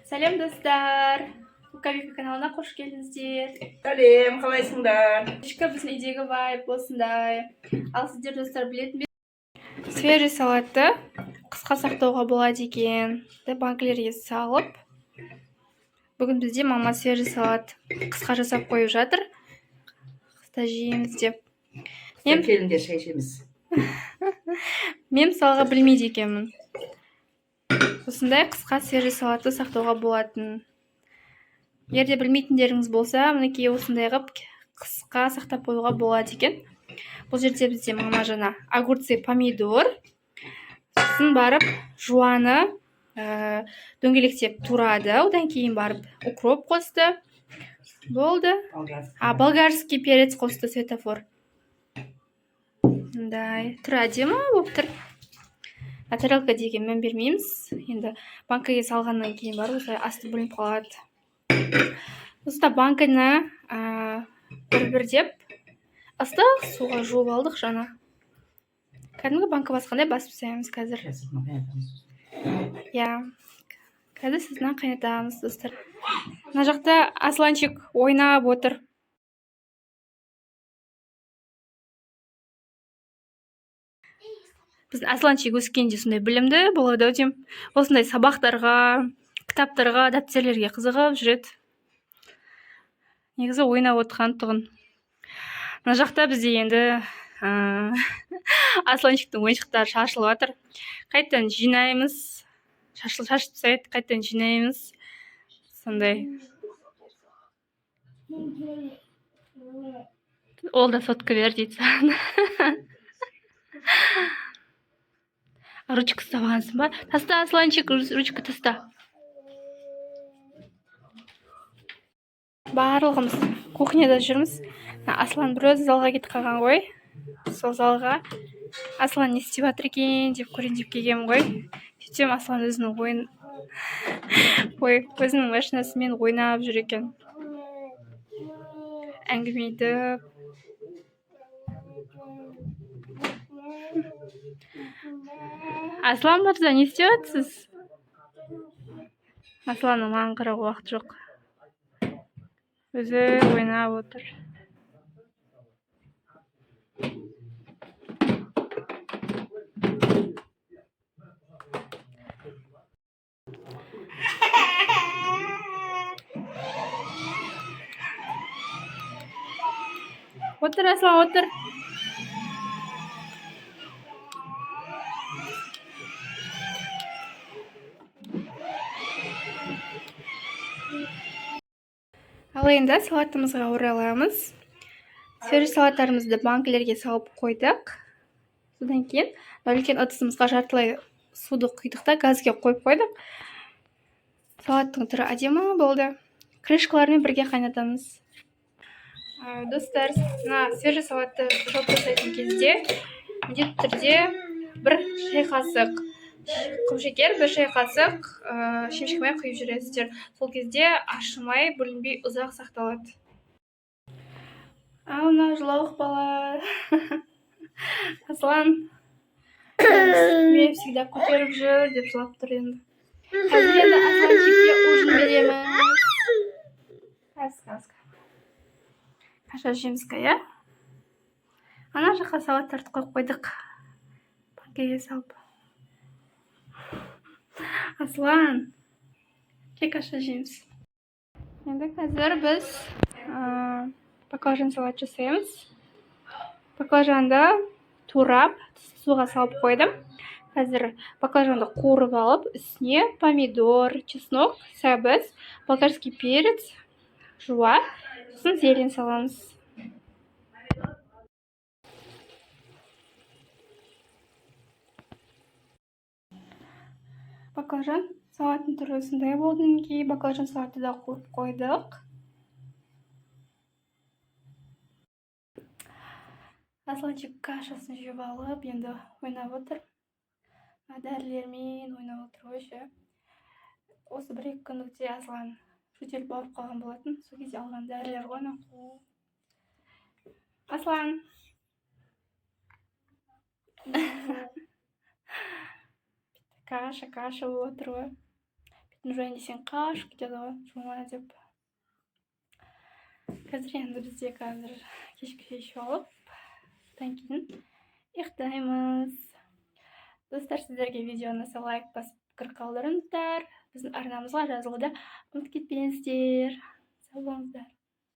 Сәлем, достар! Лукавика каналына қош келдіңіздер. Сәлем, қалайсыңдар? Кешкі біздің үйдегі вайб осындай. Ал сіздер, достар, білетін бе? Свежий салатты қысқа сақтауға болады екен. Банкілерге салып. Бүгін бізде мама свежий салат қысқа жасап қойып жатыр. Қыста жейміз деп. Келіңдер, шай ішеміз. Мен мысалға білмейді екенмін. Осындай қысқа свежий салатты сақтауға болатын. Егер де білмейтіндеріңіз болса, мінекей, осындай қылып қысқа сақтап қоюға болады екен. Бұл жерде бізде мама жаңа огурцы, помидор, сосын барып жуаны дөңгелектеп турады, одан кейін барып укроп қосты. Болды. А, болгарский перец қосты, светофор. Мындай түрі әдемі болып тұр. А тарелка деген мән бермейміз. Енді банкаге салғаннан кейін барып осылай асты бөлініп қалады. Осында банканы бір-бірдеп ыстық суға жуып алдық жаңа. Кәдімгі банка басқандай басып тастаймыз қазір. Иә. Қазір сізді қайнатамыз, достар. Мына жақта Асланчик ойнап отыр. Біздің Асланчик өскенде сондай білімді болады ау деймін. Осындай сабақтарға, кітаптарға, дәптерлерге қызығып жүреді. Негізі ойнап отқан тұғын. Мына жақта бізде енді Асланчиктің ойыншықтары шашылып жатыр. Қайтадан жинаймыз. Шашып тастайды, қайтадан жинаймыз. Сондай. Ол да сотка бер дейді саған. Ручка ұстап алғансың ба? Таста, Асланчик, ручка таста. Барлығымыз кухняда жүрміз. Аслан бір өзі залға кетіп қалған ғой. Сол залға Аслан не істеп жатыр екен деп көрейін деп келгенмін ғой. Сөйтсем Аслан өзінің ойын ой, өзінің машинасымен ойнап жүр екен. Әңгіме айтып. Аслан мырза, не істеп жатсыз? Асланның маған қарауға уақыты жоқ. Өзі ойнап отыр. Отыр, Аслан, отыр. Ал енді салатымызға ораламыз. Свежий салаттарымызды банкілерге салып қойдық. Содан кейін үлкен ыдысымызға жартылай суды құйдық та газге қойып қойдық. Салаттың түрі әдемі болды. Крышкаларымен бірге қайнатамыз. Достар, мына свежий салатты жауып тастайтын кезде міндетті түрде бір шай қасық құмшекер, бір шай қасық шемішке май құйып жібересіздер. Сол кезде ашымай, бүлінбей ұзақ сақталады. Ал мына жылауық бала Аслан мен всегда көтеріп жүр деп жылап тұр енді. Қазір енді Асланчикке ужин береміз. Қазір, қазір. Каша жейміз, иә? Ана жаққа салаттарды қойып қойдық. Банкеге салып. Аслан, кел, каша жейміз. Енді қазір біз баклажан салат жасаймыз. Баклажанды турап, суға салып қойдым. Қазір баклажанды қуырып алып, үстіне помидор, чеснок, сәбіз, болгарский перец, жуа, сосын зелень саламыз. Баклажан салаттың түрі осындай болды. Мінекей, баклажан салатты да қуырып қойдық. Асланчик кашасын жеп алып, енді ойнап отыр. Дәрілермен ойнап отыр ғой ше. Осы бір-екі күндікте Аслан жөтеліп ауырып қалған болатын. Сол кезде алған дәрілер ғой анау. Аслан. Каша, каша болып отыр ғой. Бетін жуайын десең, қашып кетеді ғой, жума деп. Қазір енді бізде қазір кешкі шай ішіп алып, содан кейін ұйықтаймыз. Достар, сіздерге видео ұнаса, лайк басып, пікір қалдырыңыздар. Біздің арнамызға жазылуды ұмытып кетпеңіздер. Сау болыңыздар.